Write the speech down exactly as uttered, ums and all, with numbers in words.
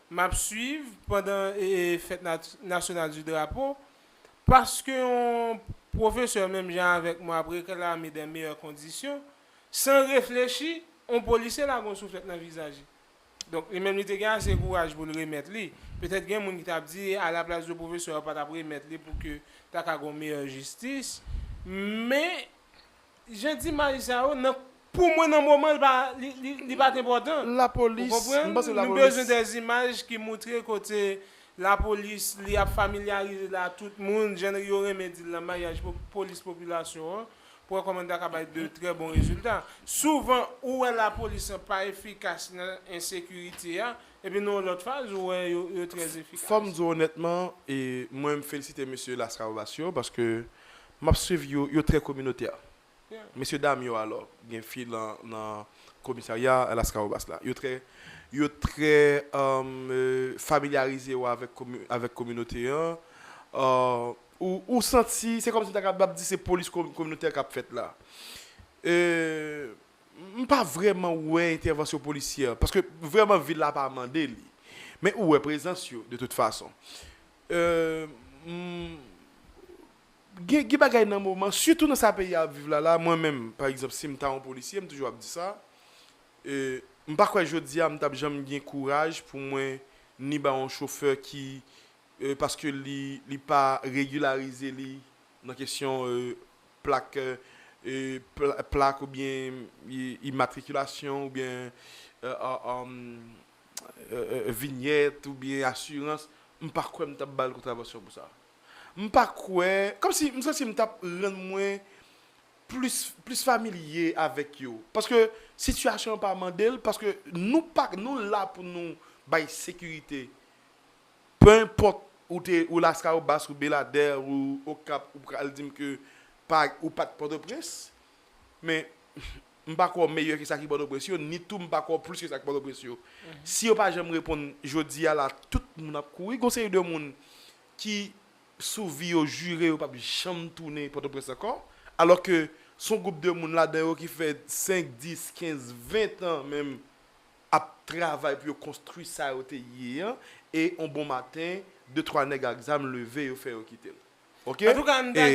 M ap swiv pandan e, e, fèt nat- nasyonal di drapo, paske yon pwofesè menm jan avèk mwen ap reklame dan meyè kondisyon, san reflechi, yon polisye lage yon souflèt nan vizaj li. Donk, li menm li te gen ase kouraj pou l remèt li. Petèt gen moun ki t ap di, alaplas de pwofesè a pa t ap remèt li pou ke ta ka gen yon meyè jistis. Men, jan d imaj sa yo, nan, pou mwen, nan moman, li pa, li, li, li pa t enpòtan. Ou Lapolis, konprann? M panse Nou lapolis bezwen dèzimaj ki moutre kote lapolis, li ap familyarize l a tout moun, jan yo renmen di l nan maryaj po- polis popilasyon an, pou wè kòman l ta ka bay de trè bon rezilta. Souvan, ou wè lapolis an pa efikas nan ensekirite a, epi nan yon lòt faz, ou wè yo, yo trè efikas. Fò m di w onètman, e mwen m felisite mesye Lascahobas yo, paske m ap swiv yo, yo trè kominotè. Mesye dam yo alò, gen fi nan, nan komisarya Lascahobas la. Yo trè, yo trè um, euh, familyarize yo avèk, komi, avèk kominote an. Uh, ou, ou santi, se kòmsi m ta kapab di se polis komi, kominotè k ap fèt la. Euh, m pa vrèman wè entèvansyon polisye an, paske vrèman vil la pa mande li. Men ou wè prezans yo, de tout fason. Euh, m, Gen, gen bagay nan moman, sitou nan sa peyi a ap viv la, la, mwen menm, pa egzanp, si m ta yon polisye, m toujou ap di sa, e, m pa kwè jodi a m t ap janm gen kouraj pou mwen ni ba yon chofè ki, e, paske li, li pa regilarize li nan kesyon, e, plak, e, e, pla- plak oubyen i- imatrikilasyon oubyen, e, a- um, e, e, vinyèt oubyen asirans, m pa kwè m t ap ba l kontravansyon pou sa. M pa kwè, kòmsi m santi m t ap rann mwen plis, plis familye avèk yo. Paske sitiyasyon an pa mande l, paske nou pa, nou la pou nou bay sekirite. Pe enpòt ou te, ou Lascahobas, ou Beladè, ou Okap, ou pral di m ke pa, ou pa t Pòtoprens. Men, m pa kwè w meyè ke sa ki Pòtoprens yo, ni tou m pa kwè w plis ke sa ki Pòtoprens yo. Si yo pa janm reponn jodi a la, tout moun ap kouri. Gon seri de moun ki sou vi yo jire yo p ap janm tounen Pòtoprens ankò. Alò ke se yon gwoup de moun ladan yo ki fè senk, dis, kenz, ven tan menm ap travay pou yo konstwi sa yo te ye an, e yon bon maten, de twa nèg ak zam leve yo fè yo kite l. Ok? Antouka, m dakò.